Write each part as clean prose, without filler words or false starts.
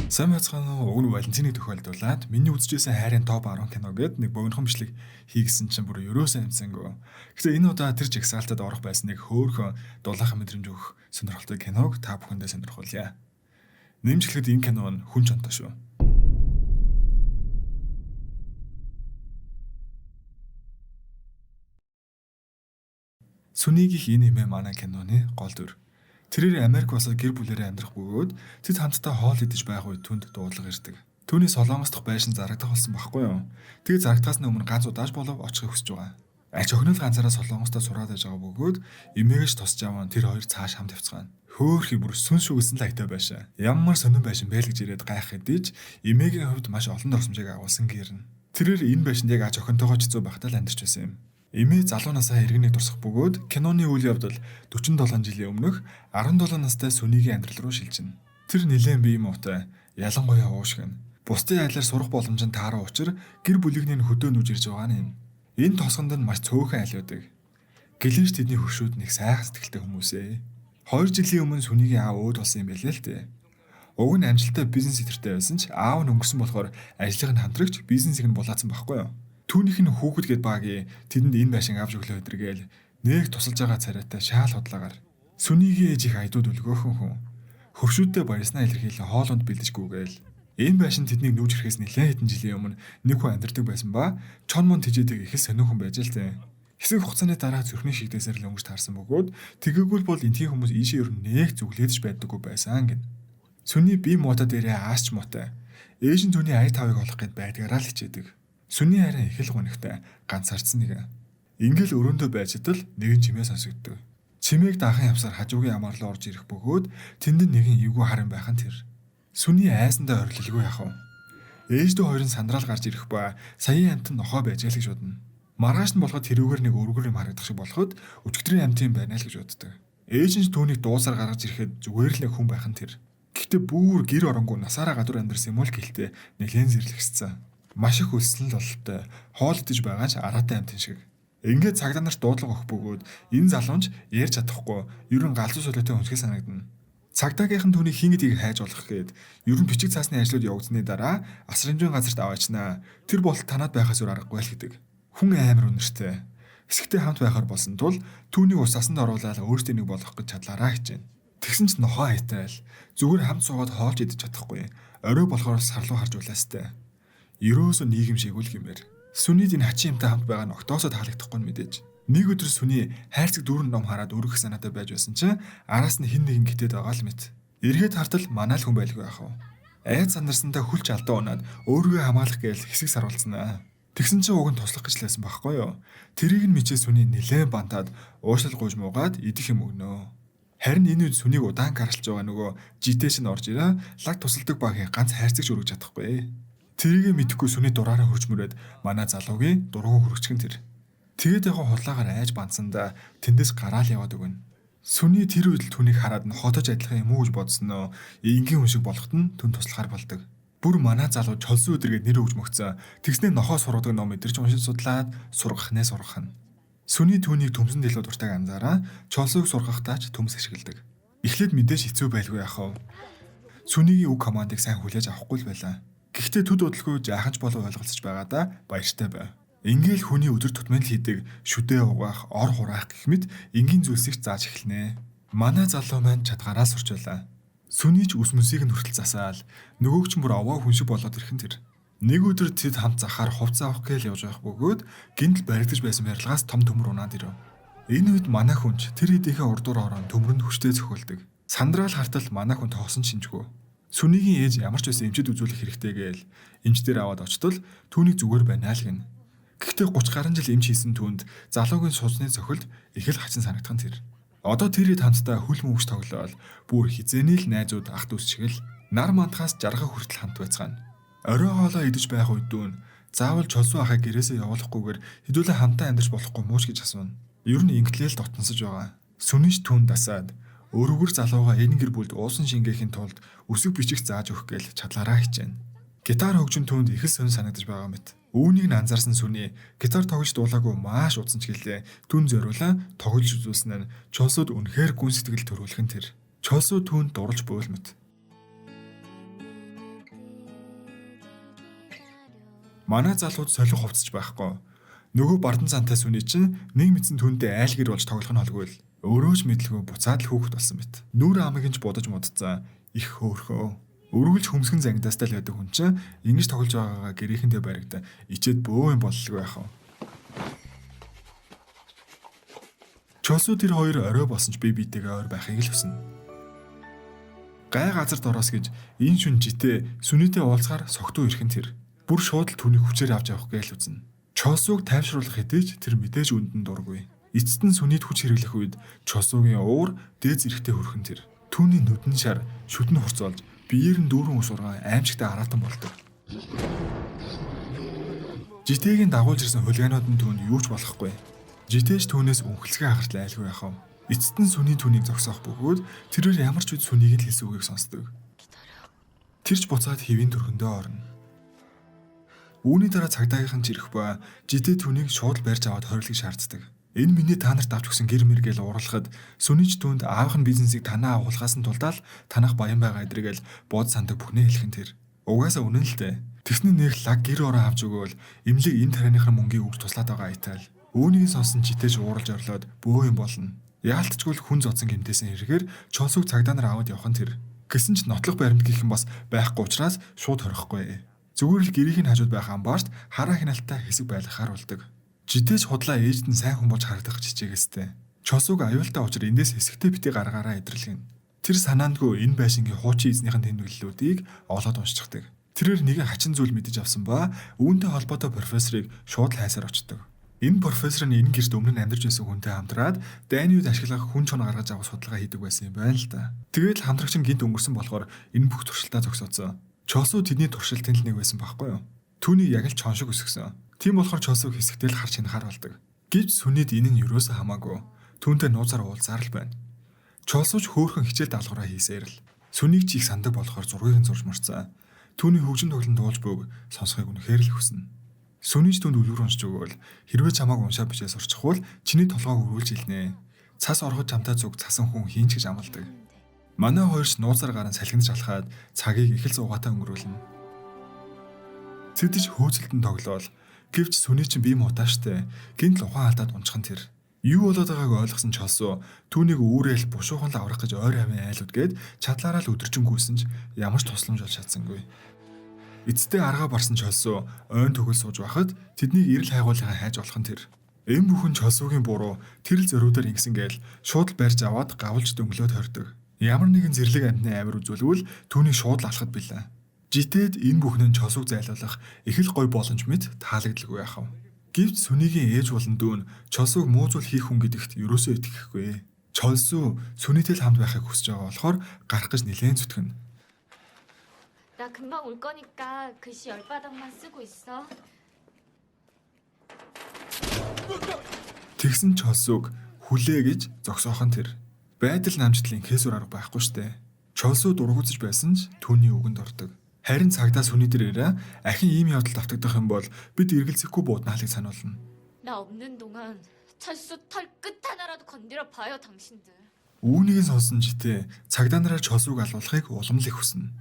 Сайн байцгаана уу? Уг нь Валентины тохиолдуулаад миний үзчихсэн хайрын топ 10 кино гээд нэг богинохон бичлэг хийгсэн чинь бүр ерөөсөө амсангүй. Гэтэ энэ удаа тэр жагсаалтад орох байсан нэг хөөхөн дулаахан мэдрэмж өгөх сонирхолтой киног та бүхэндээ сонирхуулъя. Нэмж хэлэхэд энэ кино нь хүн чонтой шүү. Сүнийгийнх энэ эмээ манай киноны гол дүр. Тэрээр Америк улсад гэр бүлээрээ амьдрах бөгөөд тэд хамтдаа хоол идэж байх үед түнд дуудлага ирдэг. Түүний Солонгос дахь байшин зарагдах болсон байхгүй юу? Тэгээ зарагдахаас өмнө ганц удааж болов очихыг хүсэж байгаа. Ач охин л ганцаараа Солонгостоо сураад байж байгаа бөгөөд эмээгэж тусч аван тэр хоёр цааш хамт явцгаана. Хөөхий бүр сүн шүгэлсэн л аятай байшаа. Ямар сонин байшин бэ л гэж ирээд гайх хэдий ч эмээгийн хувьд маш олон дурсамжийг агуулсан гэрнэ. Тэрээр энэ байшинд яг ач охинтойгоо ч хэцүү байхдаа л амьдарч байсан юм. Эмээ залуу насаа иргэн нэг дурсах бөгөөд киноны үйл явдал 47 жилийн өмнөх 17 настай Сүнигийн амьдрал руу шилжинэ. Тэр нэлээд бие муутай, ялангуяа уушгин. Бусдын айлаар сурах боломж нь таараа учир гэр бүлийнхний хөдөө нүж ирж байгаа юм. Энэ тосгонд нь маш цөөхөн айл байдаг. Гэлэнч тэдний хөршүүд нэг сайхан сэтгэлтэй хүмүүсээ. 2 жилийн өмнө Сүнигийн аав өөд болсон юм байлээ л дээ. Уг нь амжилттай бизнес сэтэртэй байсан ч аав нь өнгөрсөн болохоор ажлыг нь хамтрагч бизнесийг нь булаацсан байхгүй юу? Түүнийх нь хүүхэд гээд багийн тэдэнд энэ байшин авч өглөө өдргээл нэг тусалж байгаа царайтай шаал худлаагаар Сүнигийн ээж их айдууд өлгөөхөн хүн хөршүүдтэй баярснаа илэрхийлэн хоолунд бэлдэжгүйгээл энэ байшин тэднийг нүүж ирэхээс нэлээд хэдэн жилийн өмнө нэг хүн амьдардаг байсан ба чон мон тижээдэг их л сонин хүн байж л тээ. Хэсэг хугацааны дараа зүрхний шигдээсээр л өнгөрч таарсан бөгөөд тэгээгүй бол энтхийн хүмүүс ийшээ ер нь нэг зүглээдж байдаггүй байсан гэн. Сүний бие муута дээрээ аач муутай. Ээж нь түүний ая тавыг олох гээд байдгаараа л хичээдэг. Сүний харин их л гунигтай ганцаардсан нэг. Ингээл өрөөндөө байж адал нэгэн чимээ сонсогддог. Чимээг дахан явсаар хажуугийн амаарлаа орж ирэх бөгөөд тэнд нэгэн эвгүй хар юм байх нь тэр. Сүний айсандаа орилолгүй яах вэ? Ээж дүү хоёр нь сандраал гарч ирэх ба саяын амт нь нохоо байж л гэж бодно. Маргааш нь болоход тэрүүгээр нэг өргөр юм харагдах шиг болоход өчигдрийн амт юм байна л гэж боддог. Ээж нь түүнийг дуусаар гаргаж ирэхэд зүгээр л нэг хүн байх нь тэр. Гэхдээ бүр гэр оронгоо насаараа гадуур амьдарсан юм уу л гэлтэй нэлээд зэрлэгссэн. Маш их өлсөн л бололтой хоол идэж байгаа ч араатай амтэн шиг. Ингээд цагдаа нарт дуудлага өгөх бөгөөд энэ залуунч ярьж чадахгүй ер нь галзуу солиотой хүнсгэй санагдана. Цагдаагийнх нь түүнийг хин гэдгийг хайж болох гээд ер нь бичиг цаасны ажлууд явагдсаны дараа асрамжийн газарт аваачнаа. Тэр бол танад байхаас өөр аргагүй л гэдэг. Хүн амар үнэртэй. Хэсэгтээ хамт байхаар болсон тул түүнийг ус асанд оруулаад өөртөө нэг болгох гэж чадлаараа хичээнэ. Тэгсэн ч нохоо хайтай л зүгээр хамт суугаад хоолж идэж чадахгүй. Орой болохоор сарлуу харж улаастай. Ерөөсөө нийгэм шиг үл гэмээр. Сүнийд энэ хачин юмтай хамт байгаа нь октоосоо таалагдахгүй нь мэдээж. Нэг өдөр Сүний хайрцаг дүүрэн ном хараад өргөх санаатай байж байсан чинь араас нь хэн нэгэн гитээд байгаа л мэт. Эргээд хартал манай л хүн байлгүй яах вэ? Айд сандарсантай хүлч алдаа унаад өөрийгөө хамгаалах гээл хэсэг сарвалцсан аа. Тэгсэн чинь уг нь туслах гэж лээсэн байхгүй юу? Тэрийг нь мичээ Сүний нилээн бантаад уушлал гуйж муугаад идэх юм өгнө. Харин энэ үед Сүнийг удаан гаралж байгаа нөгөө житэй чинь орж ирээ лаг тусалдаг багийн ганц хайрцагч өргөж чадахгүй. Тэрийг мэдэхгүй Сүний дураараа хөрч мөрөөд манай залуугийн дургуун хөргөчгөн тэр. Тэгээд яг худлаагаар айж бансандаа тэндээс гараал яваад өгнө. Сүний тэр үед л түүнийг хараад нь хотож адилхан юм уу гэж бодсноо энгийн хүн шиг болоход нь түн туслахаар болдог. Бүр манай залуу чолсон өдргээд нэр өгж мөгцөн. Тэгснээ нохоо сургадаг ном өдөрч уншиж судлаад сургах нэ сургах нь. Сүний түүнийг төмсөн дэлгүү дуртайг анзаараа чолсыг сургахтаа ч төмс ашигладаг. Эхлээд мэдээж хэцүү байлгүй яах вэ? Сүнигийн үг командыг сайн хүлээж авахгүй л байлаа. Гэхдээ төд удалгүй жаахан ч болов ойлголцож байгаадаа баяртай байв. Ингээл хүний өдөр тутмын л хийдэг шүдэ угаах, ор хураах гэх мэт энгийн зүйлсийг зааж эхэлнэ. Манай залуу маань чадгаараа сурч байлаа. Сүний ч үс мүсийг нь хүртэл засаал нөгөөг ч бүр овоо хүн шиг болоод ирхэн тэр. Нэг өдөр тэд хамт захаар хувцас авах гээл явж байх бөгөөд гинтл баригдаж байсан барилгаас том төмөр унаад ирэв. Энэ үед манай хүнч тэр хэдийнхээ урдуур орон төмөрөнд хүчтэй цохиулдаг. Сандраал хартал манай хүн тоосон шинжгүй. Сүнигийн ээж ямар ч байсан эмчэд үзүүлэх хэрэгтэй гээл эмч дээр аваад очтол түүнийг зүгээр байна л гэнэ. Гэхдээ 30 гаруй жил эмч хийсэн түүнд залуугийн сууцны цохилд их л хачин санагдах нь тэр. Одоо тэр хэд хамтдаа хөл мөвч тоглоол бүр хизээний л найзууд ах дүүс шиг л нар мандахаас жаргах хүртэл хамт байцгаана. Орой хоолоо идэж байх үед дүүн заавал чолсуу ахыг гэрээсээ явуулахгүйгээр хэдүүлээ хамтаа амьдарч болохгүй мууч гэж асууна. Ер нь инглэл дотносож байгаа. Сүнийч түүн дасаад өрөвгөр залууга энэ гэр бүлд уусан шингээхийн тулд үсэг бичих зааж өгөх гээл чадлаараа хичээнэ. Гитар хөгжин түүнд их л сонь санагдаж байгаа мэт. Үүнийг нь анзаарсан Сүний гитар тоглож дуулаагүй маш удсан ч гэлээ түн зориулан тоглож үзүүлсэн нь чолсууд үнэхээр гүн сэтгэл төрүүлэх нь тэр. Чолсуу түүнд дурлж буйл мэт. Манай залууд солих хувцасч байхгүй. Нөгөө бардан зантай сүний чинь нэг мэдсэн түндээ айл гэр болж тоглох нь холгүй л. Өөрөө ч мэдлгүй буцаад л хүүхэд болсон мэт. Нүр амыг нь ч будаж мудцсан. Их хөөрхөө. Өргөлж хөмсгөн зангидаастай л байдаг хүн чинь ингэж тоглож байгаагаа гэрээхэндээ баригдаа ичээд бөө юм боллого байх вэ? Чолсуу тэр хоёр орой болсон ч бие биетэйгээ ойр байхыг л хүснэ. Гай газар дороос гэж энэ шүн житээ сүнийтэй уулзгаар согтуу ирэх нь тэр. Бүр шууд л түүнийг хүчээр авч явах гээл үзнэ. Чолсууг тайвшруулах хэдий ч тэр мэдээж үндэн дургүй. Эцэст нь сүнийд хүч хэрэглэх үед Чолсуугийн уур дээд зэрэгтэй хөрөх нь тэр. Түүний нүдэн шар, шүдэн хурц болж биеэр нь дүүрэн ус ургаан аимшигтай араатан болдог. Житэйгийн дагуулж ирсэн хулиганууд нь түүнд юу ч болохгүй. Житээж түүнээс үнхэлцгээ хагартал айлгүй яхав. Эцэст нь сүний түүнийг зогсоох бөгөөд тэрээр ямар ч үед сүнийг л хэлсэн үгийг сонсдог. Тэрч буцаад хэвийн төрхөндөө орно. Үүний дараа цагдаагийнхан ч ирэх ба житээ түүнийг шууд барьж аваад хориглыг шаарддаг. Энэ миний та нарт авч өгсөн гэр мэргээл уурлахад сүнийч түүнд аавах нь бизнесийг танаа агуулхаас нь тулдаал танах баян байгаа эдрэгээл бод сандаг бүхнээ хэлэх нь тэр. Угаасаа үнэн л дээ. Тэгсний нэг лаг гэр орон авч өгөөл эмнэлэг энэ тарианыхын мөнгийг өгч туслаад байгаа айтаал. Үүнийг сонсон житээж ууралж орлоод бөө юм болно. Яалтчгүй л хүн зодсон гэмтээсэн хэрэгээр Чолсууг цагдаа нар аваад явах нь тэр. Гэсэн ч нотлох баримт гэх юм бас байхгүй учраас шууд хорихгүй. Зүгээр л гэрийнх нь хажууд байх амбаарт хараа хяналтай хэсэг байлгахаар болдог. Житээж худлаа ээжд нь сайн хүн болж харагдах гэж хичээгээстэй. Чолсууг аюултай учраа эндээс хэсэгтээ бити гаргаараа идэрлэгнэ. Тэр санаандгүй энэ байшингийн хуучин эзнийхэн тэмдэглэлүүдийг олоод уншчихдаг. Тэрээр нэгэн хачин зүйл мэдэж авсан ба үүнтэй холбоотой профессорыг шууд л хайсаар очдог. Энэ профессор нь энэ гэрт өмнө нь амьдарч байсан хүнтэй хамтраад дайны үед ашиглах хүн чон гаргаж авах судалгаа хийдэг байсан юм байна л да. Тэгээд л хамтрагч нь гинт өнгөрсөн болохоор энэ бүх туршилтаа зогсооцсон. Чолсуу тэдний туршилтын л нэг байсан байхгүй юу? Түүнийг яг л чон шиг өсгсөн. Тийм болохоор Чолсууг хэсэгтэл харж хянахаар болдог. Гэвч сүнийд энэ нь юроосоо хамаагүй. Түүнтэй нууцаар уулзаар л байна. Чолсууч хөөхөн хичээл даалгавраа хийсээр л. Сүнийг ч их сандаг болохоор зургийг нь зурж мурцсан. Түүний хөгжин тоглон дуулж бөөг сонсохыг үнэхээр л хүснэ. Сүнийч түнд үлгэр уншиж өгөөл хэрвээ чамааг уншаа бичээ сурчихвал чиний толгойг өрүүлж илнэ. Цас оргож чамтай зүг цасан хүн хийн ч гэж амладаг. Манай хоёрч нууцаар гарan салхинд шалхаад цагийг их л зугаатай өнгөрүүлнэ. Тэдэж хөөцөлдөн тоглоол. Гэвч сүний чинь бие муутай штэ. Гинт л ухаан алдаад унчих нь тэр. Юу болоод байгааг ойлгосон Чолсуу түүнийг үүрэл бушуухан л аврах гэж ойр хавийн айлууд гээд чадлаараа л өдөржингүйсэн ч ямар ч тусламж олж чадсангүй. Эцэстээ аргаа барсан Чолсуу ойн төгөл сууж байхад тэднийг эрэл хайгуулынхаа хайж олох нь тэр. Энэ бүхэн Чолсуугийн буруу тэр л зориудаар ингэсэн гээл шууд л барьж аваад гавлж дөнгөлөөд хордог. Ямар нэгэн зэрлэг амьтны авир үзүүлвэл түүнийг шууд л алхад билээ. Житэд энэ бүхэн нь Чолсууг зайлуулах их л гой боломж мэт таалагдaltaгүй яхав. Гэвч сүнийгийн ээж болон дүү нь Чолсууг муу зүйл хийх хүн гэдэгт ерөөсөө итгэхгүй. Чолсуу сүнийтэй л хамт байхыг хүсэж байгаа болохоор гарах гэж нэлээд зүтгэнэ. 나 금방 올 거니까 글씨 10바닥만 쓰고 있어. Тэгсэн Чолсууг хүлээ гэж зогсоох нь тэр. Байдал намжтлын инхээсүр арга байхгүй штэ. Чолсуу дургуутсаж байсан ч түүний үгэнд ордог. Харин цагдаа сүний дээр ирээ ахин ийм явдал автагдах юм бол бид эргэлзэхгүй бууднаалыг сануулна. 나 없는 동안 철수 털 끝 하나라도 건드려 봐요, 당신들. Үүнийг нь сонсон житээ цагдаа нараа Чолсууг алуулахыг улам л их хүснэ.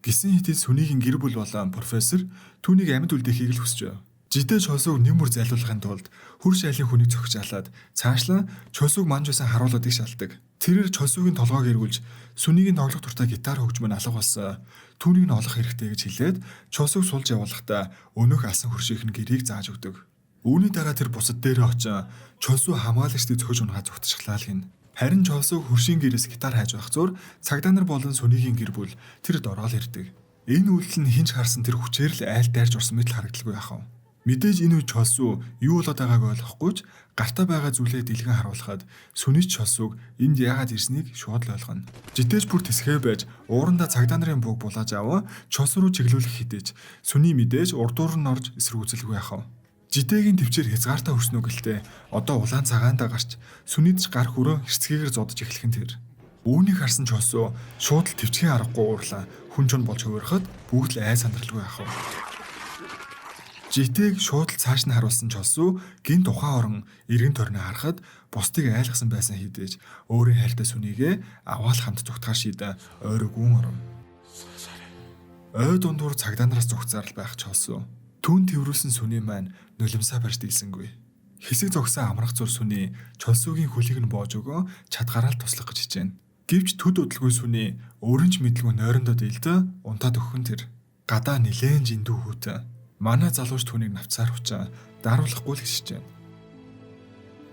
Гисэн хэдий сүнийгийн гэр бүл болон профессор түүнийг амьд үлдээхийг л хүсэж байв. Житээ Чолсууг нэм мөр зайлуулахын тулд хөрш айлын хүнийг цохиж алаад цаашлан Чолсууг манж байсан харуулуудыг шалдаг. Тэрээр Чолсуугийн толгойг эргүүлж сүнийгийн тоглох дуртай гитар хөгжмөн алга болсон. Түүнийг нь олох хэрэгтэй гэж хэлээд Чолсууг сулж явуулахдаа өнөөх алсан хөршийнх нь гэрийг зааж өгдөг. Үүний дараа тэр бусад дээрээ очин Чолсуу хамгаалагчдыг цохиж унахаа зүгтчихлаа л гин. Харин Чолсууг хөршийн гэрээс гитар хайж байх зур цагдаа нар болон сүнийгийн гэр бүл тэр дороол ирдэг. Энэ үйлдэл нь хинч харсан тэр хүчээр л айл дайрч орсон мэт л харагдaltaгүй яхав. Мэдээж энэ үед Чолсуу юу болоод байгааг ойлгохгүй ч гартаа байгаа зүйлээ дэлгэн харуулхад сүнийч Чолсууг энд яагаад ирснийг шууд л ойлгоно. Житээж бүр тэсхээ байж уурандаа цагдаа нарын бууг булааж аваа Чолсуу руу чиглүүлэх хэдий ч сүний мэдээж урдуур нь орж эсэргүүцэлгүй яхав. Житээгийн төвчээр хязгаартаа хүрсэн үү гэлтэй одоо улаан цагаандаа гарч сүнийдж гар хүрөө хэрцгийгээр зодож эхлэх нь тэр. Үүнийг харсан Чолсуу шууд л төвчгийн аргагүй уурлаа хүн чон болж хувирахад бүгд л ай сандралгүй яхав. Житээг шууд л цааш нь харуулсан Чолсуу гинт ухаан орон эргэн тойрноо харахад бусдыг айлгсан байсан хэдий ч өөрийн хайртай сүнийгээ аваал хамт зүгтгаар шийдэн ойрог гүн оров. Ой дундуур цагдаа нараас зүгтсаар л байх Чолсуу. Түүн тэрврүүлсэн сүний маань нулимсаа барьж дийлсэнгүй. Хэсэг зогсон амрах зур сүний Чолсугийн хөлийг нь боож өгөө чадгаараа л туслах гэж хичээнэ. Гэвч төд удалгүй сүний өөрөн ч мэдлгүй нойрондоо дийлдэ унтаад өгөх нь тэр. Гадаа нилээн жиндүү хүүтэн. Манай залууч түүнийг навцаар хучаа даруулахгүй л гэж хичээнэ.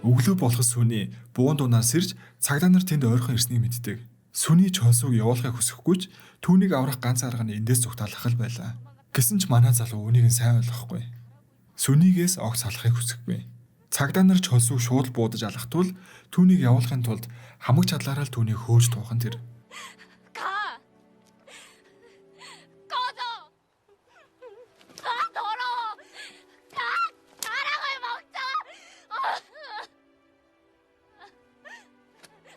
Өглөө болохос сүний буун дунаар сэрж цагдаа нар тэнд ойрхон ирснийг мэддэг. Сүний Чолсуг явуулахыг хүсэхгүй ч түүнийг аврах ганц арга нь эндээс зүгтаалах л байлаа. Гэсэн ч манай залуу үүнийг нь сайн ойлгохгүй. Сүнийгээс огт салахыг хүсэхгүй. Цагдаа нар Чолсуг шууд буудаж алах тул түүнийг явуулахын тулд хамаг чадлаараа л түүнийг хөөж туухан тэр. 가. 꺼져. 아 더러워. 가 가라고 이 멍청아.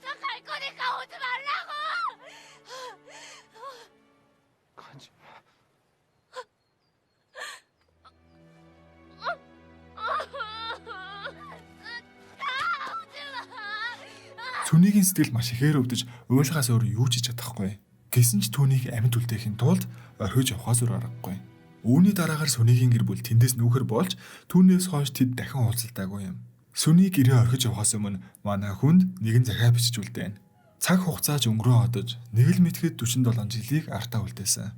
나갈 거니까 오지 말라고. 가지 마. 가 오지 마. Сүнийгийн сэтгэл маш ихээр өвдөж уйлахаас өөр юу ч хийж чадахгүй. Гэсэн ч түүнийг амьд үлдээхийн тулд орхиж явахаас өөр аргагүй. Үүний дараагаар Сүнигийн гэр бүл тэндээс нүүхэр болж түүнээс хойш тэд дахин уулзалтаагүй юм. Сүний гэрээ орхиж явахаас өмнө манай хүнд нэгэн захиа бичиж үлдээн. Цаг хугацааж өнгөрөө одож нэг л мэтгэд 47 жилийг артаа үлдээсэн.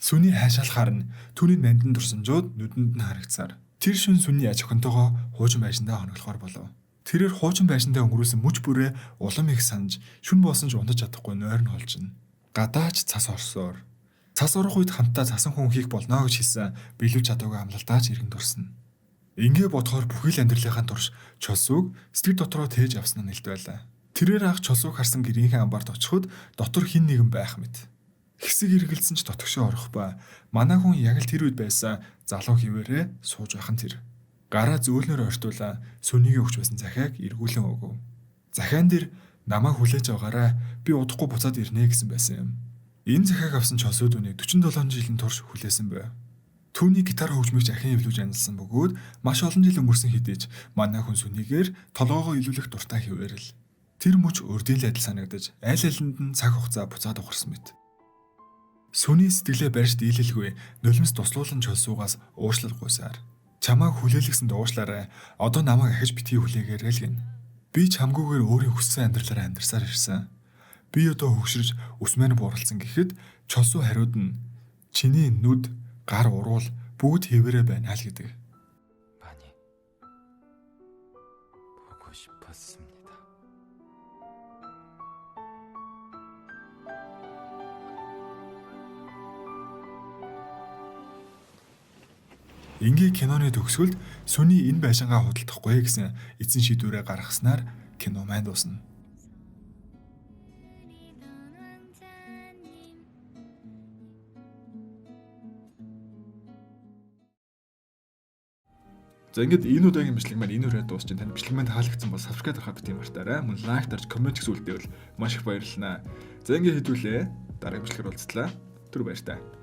Сүний хайшаалахаар нь түүний нандин дурсамжууд нүдэнд нь харагдсаар. Тэр шүн сүний аж охинтойгоо хуучин байшиндаа хоноглохоор болов. Тэрээр хуучин байшиндаа өнгөрүүлсэн мөч бүрээ улам их санаж шүн болсон ч унтаж чадахгүй нойр нь холжино. Гадаач цас орсоор. Цас орох үед хамтдаа цасан хүн хийх болно гэж хэлсэн биелүүлж чадаагүй амлалтаач иргэн дурсна. Ингээ бодохоор бүхий л амьдралынхаа турш Чолсуг сэтгэл дотроо тээж авсан нь нэлт байлаа. Тэрээр анх Чолсуг харсан гэрийнхээ амбарт очиход дотор хин нэгэн байх мэт. Хэсэг эргэлзсэн ч дотгошоо орох ба манай хүн яг л тэр үед байсан залуу хിവэрээ сууж байх нь тэр. Гараа зөөлнөр ойртуулан сүнийг өгч байсан захиаг эргүүлэн өгөв. Захиан дээр намайг хүлээж авгаарай, би удахгүй буцаад ирнэ гэсэн байсан юм. Энэ захиаг авсан Чолсуу түүнийг 47 жилийн турш хүлээсэн байв. Түүний гитар хөгжмийг ахин эвлүүлж анилсан бөгөөд маш олон жил өнгөрсөн хэдий ч манай хүн сүнийгээр толгоогоо илүүлэх дуртай хэвээрэл. Тэр мөч урдын л адил санагдаж аль алинд нь цаг хугацаа буцаад ухарсан мэт. Сүний сэтгэлээ барьж дийлэлгүй нулимс туслуулан Чолсуугаас уушлал гуйсаар. Чамааг хүлээлгэсэнд уушлаарай. Одоо намайг ахиж битгий хүлээгээрэй л гин. Би чамгүйгээр өөрийн хүссэн амьдралаараа амьдарсаар ирсэн. Би одоо хөгширж ус мэн бууралцсан гэхэд Чолсуу хариуд нь чиний нүд, гар уруул бүгд хэвээрээ байна л гэдэг. 많이 보고 싶었습니다. Ингээ киноны төгсгөлд Сүний энэ байшингаа худалдахгүй гэсэн эцсийн шийдвэрээ гаргаснаар кино маань дуусна. За ингээд энэ удаагийн бичлэг маань энэ үрээ дуусч байна. Танд бичлэг маань таалагдсан бол subscribe дарахаа битгий мартаарай. Мөн лайк дарж коммент гэсэн үлдээвэл маш их баярлалаа. За ингээд хэдүүлээ. Дараагийн бичлэгээр уулзлаа. Түр баяртай.